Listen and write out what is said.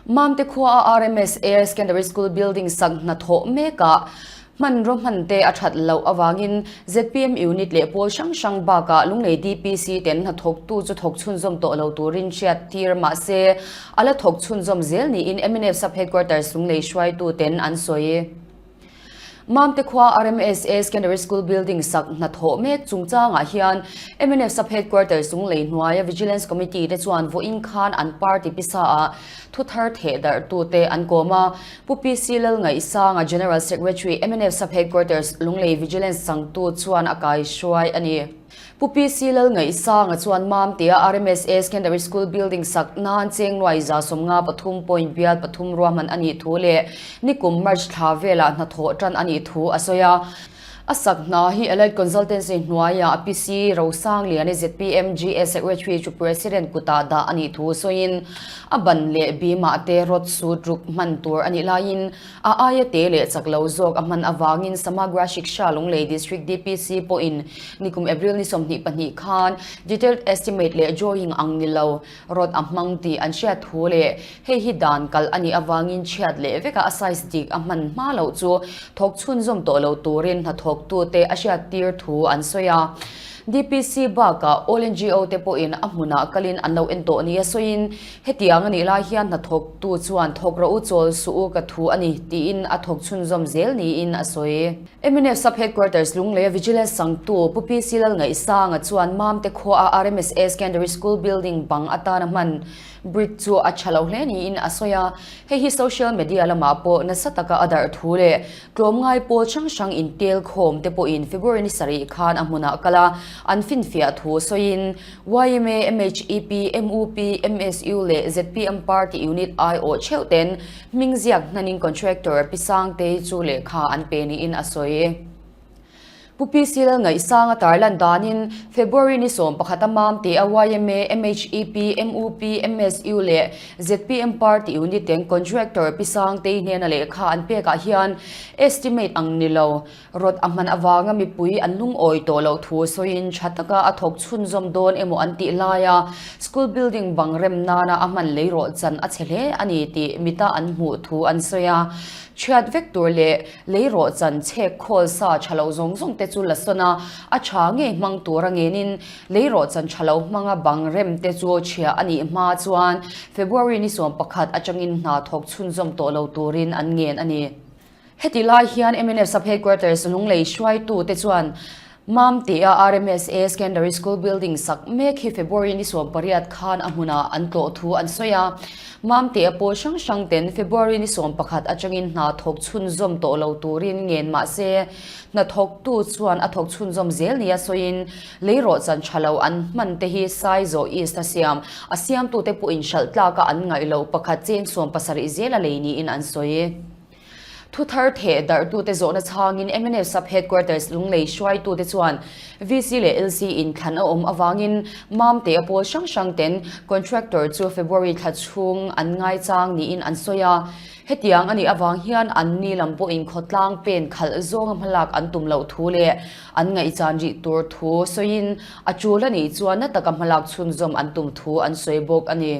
Mamte khua a RMSA Secondary School building sak hnathawh mekah hmanraw hmante a that loh avangin zpm unit leh pawl hrang hrang bakah Lunglei DPC ten hnathawktu chu thawk chhunzawm tawh lo turin hriat tir mahse a la thawk chhunzawm zel niin mnf Sub Headquarters Lunglei hruaitu ten an sawi. Mamte khua RMSA Secondary School building sak hnathawh mek chungchangah hian mnf Sub Headquarters Lunglei hnuaia Vigilance Committee te chuan vawiin khan an party pisa ah thu thar theh darhtute an kawm a. Pu PC Lalngaihsanga General Secretary mnf Sub Headquarters Lunglei Vigilance changtu chuan a kaihruai a ni. Pu PC Lalngaihsanga chuan Mamtea RMSA Secondary School building sak nan cheng nuai 153 point bial pathum ruahman a nih thu leh nikum March thla velah hnathawh tan a nih thu a sawi a. A sak hna hi Allied Consultancy hnuaiah PC Rosangliani zpm GS Secretary chu President kutah dah a nih thu sawiin a ban leh bimah te rod sut ruk hman tur a nih laiin A aia te leh chak lo zawk a hman avangin Samagra Shiksha Lunglei District DPC pawhin nikum April ni 22 khan detailed estimate leh drawing ang ni lo rawt a hmang tih an hriat thu leh hei hi dan kalh a nih avangin chhiat leh veka a size dik a hman hma loh chu thawk chhunzawm tawh lo turin hnathawktute a hriattir thu an sawi a. DPC bakah All NGO te pawhin a hmunah kalin an lo en tawh nia sawiin Hetiang a nih lai hian hnathawktu chuan thawk rawh u chawl suh u ka thu a ni tiin a thawk chhunzawm zel niin a sawi. Mnf Sub Headquarters Lungleia Vigilance Sangtu Pu PC Lalngaihsanga chuan Mamte khua a RMSA Secondary School building bang atana hman brick chu a tha lo hle niin a sawi a. Hei hi social media lamah pawh nasa taka a darh thu leh Tlawmngai pawl hrang hrang intel khawm te pawhin February ni sarih khan a hmunah kal a, an finfiah thu sawiin yma, MHEP, mup, MSU leh zpm party unit aiawh theuh ten hming ziak hnanin contractor Pi Sangtei chu lehkha an pe niin a sawi. Pu PC Lalngaihsanga tarlan danin February ni 11 a mam tia yma, MHEP, mup, MSU leh zpm party unit ten contractor Pi Sangtei hnena lehkha an pekah hian estimate ang ni lo rawt a hman avanga mipui an lungawi tawh loh thu sawiin tha taka a thawk chhunzawm dawn emaw an tih laia school building bang rem nana a hman lei rawh chan a chhe hle a ni tih mita an hmuh thu an sawi a. Chhiat vek tur leh lei rawh chan chhek khawl sa tha lo zawng zawng te chu la sawn a, a tha ngei hmang tur a ngenin lei rawh chan tha lo hmanga bang rem te chu chhia a nih hma chuan February ni 11 atangin hna thawk chhunzawm tawh lo turin an ngen a ni. Heti lai hian mnf Sub Headquarters Lunglei hruaitu te chuan Mamte-a RMSA Secondary School building sak mek hi February ni 18 khan a hmunah an tlawh thu an sawi a. Mamte-a pawl hrang hrang ten February ni 11 atangin hna thawk chhunzawm tawh lo turin ngen mah se hnathawktu chuan a thawk chhunzawm zel nia sawiin leirawhchan tha lo an hman te hi Saizaw East a siam a siamtute pawhin hralh tlaka an ngaih loh pakhat cheng 70 zel a lei niin an sawi. Thuthar theh darhtute zawhna chhangin mnf Sub Headquarters Lunglei hruaitute chuan VC leh LC inthlan a awm avangin Mamte a pawl hrang hrang ten contractor chu February thla chhung an ngaichang niin an sawi a. Hetiang a nih avang hian an ni lam pawhin khawtlang pen khalh zawnga hmalak an tum loh thu leh an ngaihchan rih tur thu sawiin a tul a nih chuan na taka hmalak chhunzawm an tum thu an sawi bawk a ni.